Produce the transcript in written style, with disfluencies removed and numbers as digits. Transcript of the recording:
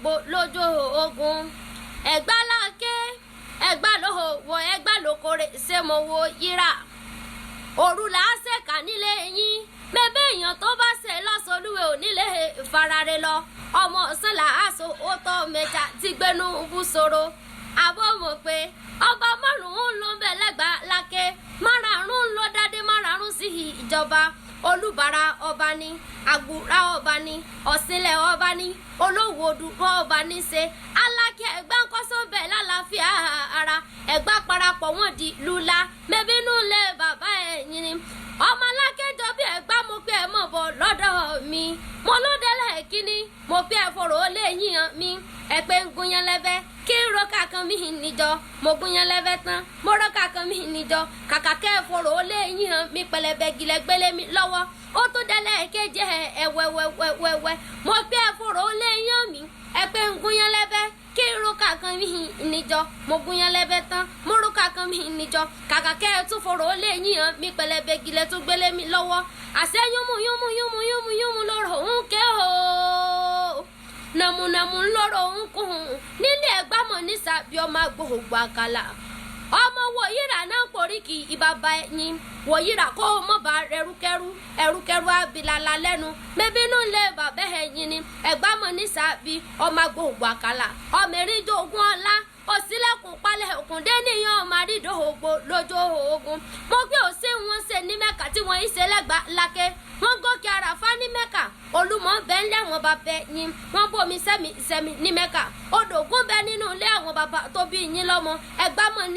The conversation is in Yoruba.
Ògbó lójú ogun. Ẹ̀gbá láké, Ẹ̀gbá lóho wọ, Ẹ̀gbá lókore ṣé mo wo yíra òru là á ṣèkà nílé yín. Bẹ́ẹ̀ èèyàn tó bá ṣe lọ́sọ̀lúwẹ̀ ò nílé farare lọ. Ọmọ ọ̀sán là á so ó tọ́ mẹ́ta tí gbénú bú sọ̀rọ̀ àbọ̀ mọ̀ pé ọba márùn-ún ló ń bẹ lẹ́gbàá láké, márààrún ló dádé, márààrún sí ìjọba. Olúbàrà ọba ní, àgùrà ọba ní, ọ̀sìnlẹ̀ ọba ní, olówó dúró ọba ní ṣe alákẹ́. Ẹ̀gbá ń kọ́sọ́ bẹ̀ lálàáfíà ara. Ẹ̀gbá parapọ̀ wọ́n di lula mẹ́bínú lé bàbá ẹ̀yìn ni ọmọ alákẹ́jọ bí Ẹ̀gbá. Mo pé ẹ mọ̀ bọ̀ lọ́dọ̀ mi. Mo ló délẹ̀ kínní, mo pé ẹ fòrò lé yíyan mi. Ẹ pé ń gúnyán lẹ́fẹ́ kí n ro kàkan mi níjọ. Mo gúnyán lẹ́fẹ́ tán, mo rọ kàkan mi níjọ. Kàkà kẹ́ ẹ fòrò lé yíyan mi, pẹlẹbẹ gilẹ̀ gbélé mi lọ́wọ́. Ó tún délẹ̀ kéje ẹ̀wẹ̀wẹ̀wẹ̀wẹ̀. Mo pé ẹ fòrò lé yíyan mi. Ẹ pé ń gúnyán lẹ́fẹ́ kí n ro kàkan mi níjọ. Mo gúnyán lẹ́fẹ́ tán, mo ro kàkan mi níjọ. Kàkà kẹ́ ẹ tún fòrò lé yíyan mi, pẹlẹbẹ gilẹ̀ tún gbélé mi lọ́wọ́. Àṣẹ yúnmú yúnmú yúnmú yúnmú yúnmú lọ́rọ̀ ń ké o, nàmúnàmú ńlọrọ ń kún nílé Ẹgbàmọ ní sàbí. Ọmọ agbóhùngbò àkàlà, ọmọ wòyíra náà poríkì ìbàbà ẹyin wòyíra kó o mọ̀ bá ẹrúkẹrú ẹrúkẹrú abilala lẹ́nu mẹ́bínú lé bàbá ẹyin ni. Ẹgbàmọ ní sàbí, ọmọ agbóhùngbò àkàlà, ọmọ erinjó ogun ọlá òsílẹ̀kùn palẹ̀ òkùndé níyàn, ọmọ àrídò ògbó lójú ogun. Mo gbé òsè wọn ṣe ní Mẹ́ka tí wọ́n ń ṣe lẹ́gbàá lákẹ́. Wọ́n gòkè Àràfá ní Mẹ́ka. Olúmọ bẹ́ẹ̀ ńlẹ̀ àwọn bàbá yín. Wọ́n bomi sẹ́mi sẹ́mi ní Mẹ́ka. Odò ògùn bẹ nínú ilé àwọn bàbá tó bí yín lọ́mọ. Ẹgbàmọ ní.